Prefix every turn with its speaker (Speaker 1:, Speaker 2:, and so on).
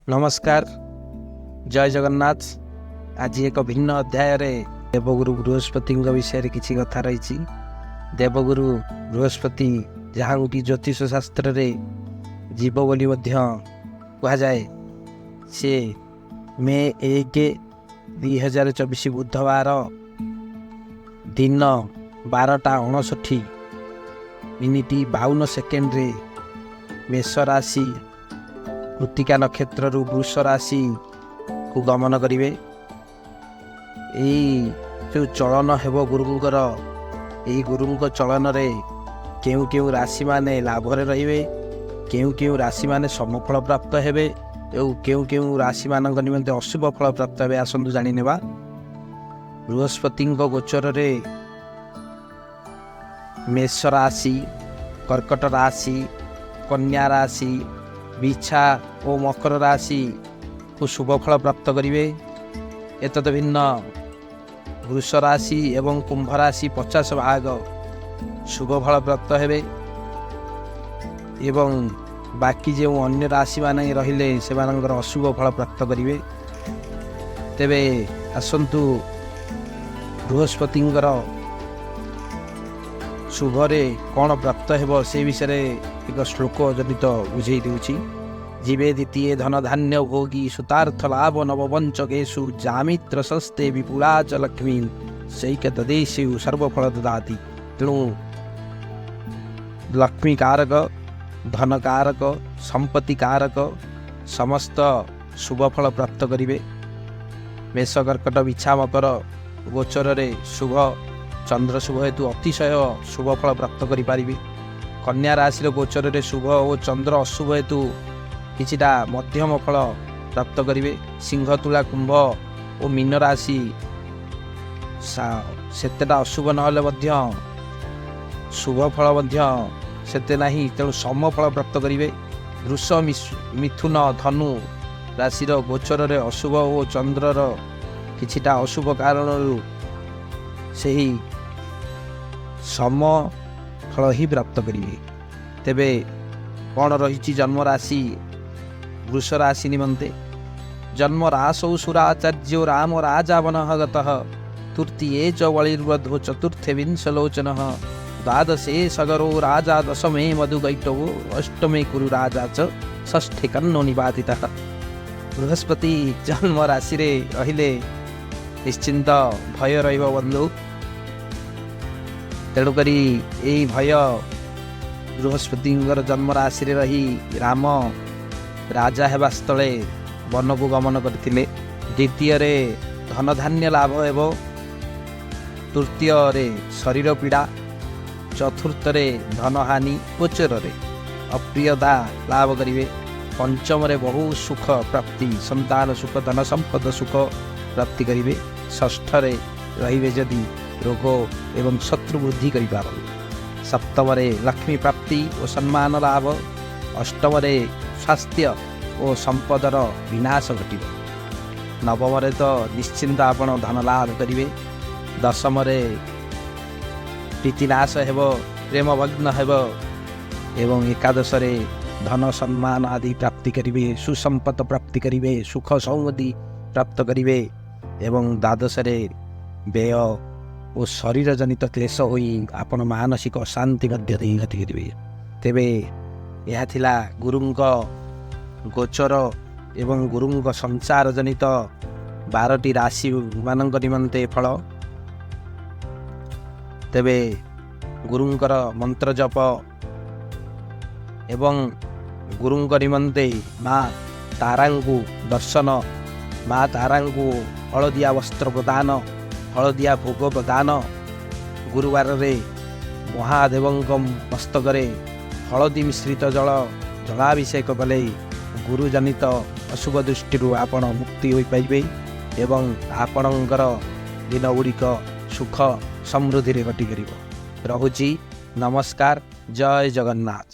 Speaker 1: ନମସ୍କାର, ଜୟ ଜଗନ୍ନାଥ। ଆଜି ଏକ ଭିନ୍ନ ଅଧ୍ୟାୟରେ ଦେବଗୁରୁ ବୃହସ୍ପତିଙ୍କ ବିଷୟରେ କିଛି କଥା ରହିଛି। ଦେବଗୁରୁ ବୃହସ୍ପତି, ଯାହାଙ୍କୁ କି ଜ୍ୟୋତିଷ ଶାସ୍ତ୍ରରେ ଜୀବ ବୋଲି ମଧ୍ୟ କୁହାଯାଏ, ସେ ମେ 1, 2024 ବୁଧବାର ଦିନ 12ଟା 59 ମିନିଟ୍ 52 ସେକେଣ୍ଡରେ ମେଷ ରାଶି କୃତିକା ନକ୍ଷତ୍ରରୁ ବୃଷ ରାଶିକୁ ଗମନ କରିବେ। ଏଇ ଯେଉଁ ଚଳନ ହେବ ଗୁରୁଙ୍କର, ଏଇ ଗୁରୁଙ୍କ ଚଳନରେ କେଉଁ କେଉଁ ରାଶିମାନେ ଲାଭରେ ରହିବେ, କେଉଁ କେଉଁ ରାଶିମାନେ ସମଫଳ ପ୍ରାପ୍ତ ହେବେ ଏବଂ କେଉଁ କେଉଁ ରାଶିମାନଙ୍କ ନିମନ୍ତେ ଅଶୁଭ ଫଳ ପ୍ରାପ୍ତ ହେବେ, ଆସନ୍ତୁ ଜାଣିନେବା। ବୃହସ୍ପତିଙ୍କ ଗୋଚରରେ ମେଷ ରାଶି, କର୍କଟ ରାଶି, କନ୍ୟା ରାଶି, ବିଛା ଓ ମକର ରାଶିକୁ ଶୁଭ ଫଳ ପ୍ରାପ୍ତ କରିବେ। ଏତଦ ଭିନ୍ନ ବୃଷ ରାଶି ଏବଂ କୁମ୍ଭ ରାଶି 50 ଭାଗ ଶୁଭ ଫଳ ପ୍ରାପ୍ତ ହେବେ ଏବଂ ବାକି ଯେଉଁ ଅନ୍ୟ ରାଶିମାନେ ରହିଲେ, ସେମାନଙ୍କର ଅଶୁଭ ଫଳ ପ୍ରାପ୍ତ କରିବେ। ତେବେ ଆସନ୍ତୁ, ବୃହସ୍ପତିଙ୍କର ଶୁଭରେ କ'ଣ ପ୍ରାପ୍ତ ହେବ, ସେ ବିଷୟରେ ଏକ ଶ୍ଲୋକ ଜନିତ ବୁଝେଇ ଦେଉଛି। ଜୀବେ ଦ୍ୱିତୀୟ ଧନ ଧାନ୍ୟ ଭୋଗୀ ସୁତାର୍ଥ ଲାଭ ନବପଞ୍ଚକେଶୁ ଜାମିତ୍ର ଶସ୍ତେ ବିପୁଳା ଚ ଲକ୍ଷ୍ମୀ ସୈକ ତଦେଶୁ ସର୍ବଫଳ ଦଦାତି। ତେଣୁ ଲକ୍ଷ୍ମୀ କାରକ, ଧନ କାରକ, ସମ୍ପତ୍ତି କାରକ, ସମସ୍ତ ଶୁଭ ଫଳ ପ୍ରାପ୍ତ କରିବେ। ମେଷ, କର୍କଟ, ବିଛା, ମକର ଗୋଚରରେ ଶୁଭ, ଚନ୍ଦ୍ର ଶୁଭ ହେତୁ ଅତିଶୟ ଶୁଭ ଫଳ ପ୍ରାପ୍ତ କରିପାରିବେ। କନ୍ୟା ରାଶିର ଗୋଚରରେ ଶୁଭ ଓ ଚନ୍ଦ୍ର ଅଶୁଭ ହେତୁ କିଛିଟା ମଧ୍ୟମ ଫଳ ପ୍ରାପ୍ତ କରିବେ। ସିଂହ, ତୁଳା, କୁମ୍ଭ ଓ ମୀନ ରାଶି ସେତେଟା ଅଶୁଭ ନହେଲେ ମଧ୍ୟ ଶୁଭ ଫଳ ମଧ୍ୟ ସେତେ ନାହିଁ, ତେଣୁ ସମଫଳ ପ୍ରାପ୍ତ କରିବେ। ବୃଷ, ମିଥୁନ, ଧନୁ ରାଶିର ଗୋଚରରେ ଅଶୁଭ ଓ ଚନ୍ଦ୍ରର କିଛିଟା ଅଶୁଭ କାରଣରୁ ସେହି ସମ ଫଳ ହିଁ ପ୍ରାପ୍ତ କରିବେ। ତେବେ କ'ଣ ରହିଛି ଜନ୍ମ ରାଶି ବୃଷ ରାଶି ନିମନ୍ତେ? ଜନ୍ମ ରାଶୌ ସୁରାଚାର୍ଯ୍ୟ ରାମ ରାଜା ବନଃ ଗତଃ, ତୃତୀୟେ ଚ ବଳିର୍ବଧୂ, ଚତୁର୍ଥେ ବିଂଶଲୋଚନଃ, ଦ୍ୱାଦଶେ ସଗରୋ ରାଜା, ଦଶମେ ମଧୁକୈଟଭୋ, ଅଷ୍ଟମେ କୁରୁ ରାଜା ଚ, ଷଷ୍ଠେ କର୍ଣ୍ଣୋ ନିପାତିତଃ। ବୃହସ୍ପତି ଜନ୍ମ ରାଶିରେ ରହିଲେ ନିଶ୍ଚିନ୍ତ ଭୟ ରହିବ ବନ୍ଧୁ। ତେଣୁକରି ଏଇ ଭୟ, ବୃହସ୍ପତିଙ୍କର ଜନ୍ମ ରାଶିରେ ରହି ରାମ ରାଜା ହେବା ସ୍ଥଳେ ବନକୁ ଗମନ କରିଥିଲେ। ଦ୍ୱିତୀୟରେ ଧନଧାନ୍ୟ ଲାଭ ହେବ, ତୃତୀୟରେ ଶରୀର ପୀଡ଼ା, ଚତୁର୍ଥରେ ଧନହାନି, ଗୋଚରରେ ଅପ୍ରିୟତା ଲାଭ କରିବେ। ପଞ୍ଚମରେ ବହୁ ସୁଖ ପ୍ରାପ୍ତି, ସନ୍ତାନ ସୁଖ, ଧନ ସମ୍ପଦ ସୁଖ ପ୍ରାପ୍ତି କରିବେ। ଷଷ୍ଠରେ ରହିବେ ଯଦି ରୋଗ ଏବଂ ଶତ୍ରୁ ବୃଦ୍ଧି କରିପାରନ୍ତି। ସପ୍ତମରେ ଲକ୍ଷ୍ମୀ ପ୍ରାପ୍ତି ଓ ସମ୍ମାନ ଲାଭ। ଅଷ୍ଟମରେ ସ୍ୱାସ୍ଥ୍ୟ ଓ ସମ୍ପଦର ବିନାଶ ଘଟିବ। ନବମରେ ତ ନିଶ୍ଚିନ୍ତ ଆପଣ ଧନ ଲାଭ କରିବେ। ଦଶମରେ ପ୍ରୀତିନାଶ ହେବ, ପ୍ରେମ ଭଗ୍ନ ହେବ ଏବଂ ଏକାଦଶରେ ଧନ ସମ୍ମାନ ଆଦି ପ୍ରାପ୍ତି କରିବେ, ସୁସମ୍ପଦ ପ୍ରାପ୍ତି କରିବେ, ସୁଖ ସମୃଦ୍ଧି ପ୍ରାପ୍ତ କରିବେ ଏବଂ ଦ୍ୱାଦଶରେ ବ୍ୟୟ ଓ ଶରୀର ଜନିତ କ୍ଲେଶ ହୋଇ ଆପଣ ମାନସିକ ଅଶାନ୍ତି ମଧ୍ୟ ଦେଇ ଗତି କରିବେ। ତେବେ ଏହା ଥିଲା ଗୁରୁଙ୍କ ଗୋଚର ଏବଂ ଗୁରୁଙ୍କ ସଞ୍ଚାର ଜନିତ 12ଟି ରାଶିମାନଙ୍କ ନିମନ୍ତେ ଫଳ। ତେବେ ଗୁରୁଙ୍କର ମନ୍ତ୍ର ଜପ ଏବଂ ଗୁରୁଙ୍କ ନିମନ୍ତେ ମା ତାରାଙ୍କୁ ଦର୍ଶନ, ମା ତାରାଙ୍କୁ ହଳଦିଆ ବସ୍ତ୍ର ପ୍ରଦାନ, ହଳଦିଆ ଭୋଗ ପ୍ରଦାନ, ଗୁରୁବାରରେ ମହାଦେବଙ୍କ ମସ୍ତକରେ ହଳଦୀ ମିଶ୍ରିତ ଜଳ ଜଳାଭିଷେକ କଲେ ଗୁରୁଜନିତ ଅଶୁଭ ଦୃଷ୍ଟିରୁ ଆପଣ ମୁକ୍ତି ହୋଇପାରିବେ ଏବଂ ଆପଣଙ୍କର ଦିନଗୁଡ଼ିକ ସୁଖ ସମୃଦ୍ଧିରେ ଗତି କରିବ। ରହୁଛି, ନମସ୍କାର, ଜୟ ଜଗନ୍ନାଥ।